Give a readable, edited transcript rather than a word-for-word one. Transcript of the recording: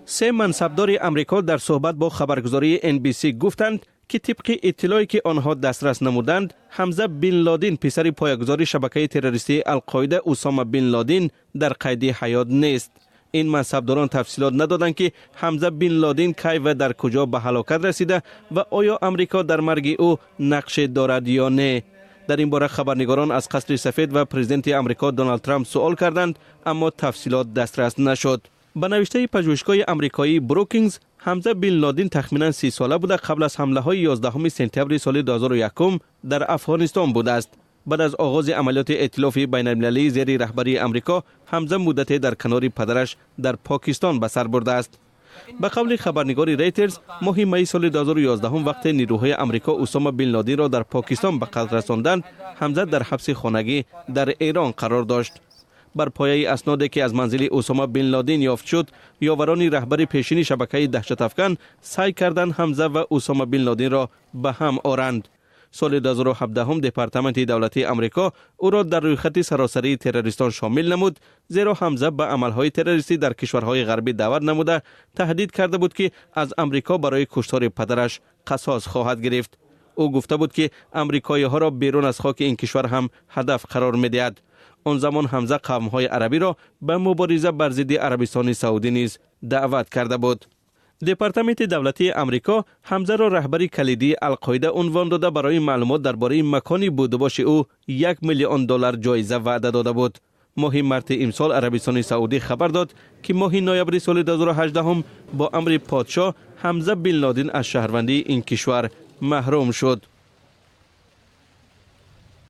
Се мансабдори Амрико дар суҳбат бо хабаргузории NBC гуфтанд, ки тибқи иттилое, ки онҳо дастрас намуданд, Ҳамза бин Лодин, писари поягузори шабакаи террористии Алқоида Усома бин Лодин, дар қайди ҳаёт нест. Ин мансабдорон тафсилот надоданд, ки Ҳамза бин Лодин кай ва дар куҷо ба ҳалокат расида ва оё Амрико дар марги ӯ нақше дорад ё не. Дар ин бора хабарнигорон аз Қасри Сафед ва президенти Амрико Доналд Трамп суол карданд, аммо тафсилот дастрас нашуд. Ба навиштаи пажӯҳишгоҳи амрикоии Брукингз, Ҳамза бин Лодин тахминан 30 сола буда, қабл аз ҳамлаҳои 11 сентябри соли 2001 дар Афғонистон будааст. Баъд аз оғози амалиёти эътилофи байналмилалии зери раҳбарии Амрико, Ҳамза муддате дар канори падараш дар Покистон ба сар бурдааст. Ба қавли хабарнигори Рейтерс, моҳи майи соли 2011, вақте нирӯҳои Амрико Усома бин Лодинро дар Покистон ба қатл расонданд, Ҳамза дар ҳабси хонагӣ дар Эрон қарор дошт. Бар пояи асноде, ки аз манзили Усома бин Лодин ёфт шуд, ёварони раҳбари пешини шабакаи даҳшатафкан саъй карданд Ҳамза ва Усома бин Лодинро ба ҳам оранд. Соли 2017 Департаменти давлатии Амрико ӯро дар рӯйхати саросарии террористон шомил намуд, зеро Ҳамза ба амалҳои террористӣ дар кишварҳои ғарбӣ даъват намуда, таҳдид карда буд, ки аз Амрико барои куштори падараш қасос хоҳад гирифт. Ӯ гуфта буд, ки амрикоиҳоро берун аз хоки ин кишвар ҳам ҳадаф қарор медиҳад. Он замон Ҳамза қавмҳои арабиро ба мубориза бар зидди Арабистони Саудӣ низ даъват карда буд. Департаменти давлатии Амрико Ҳамзаро раҳбари калидии Алқоида унвон дода, барои маълумот дар бораи макони будубоши ӯ 1 миллион доллар ҷоиза ваъда дода буд. Моҳи марти имсол Арабистони Саудӣ хабар дод, ки моҳи ноябри соли 2018 бо амри подшоҳ Ҳамза бин Лодин аз шаҳрвандии ин кишвар маҳрум шуд.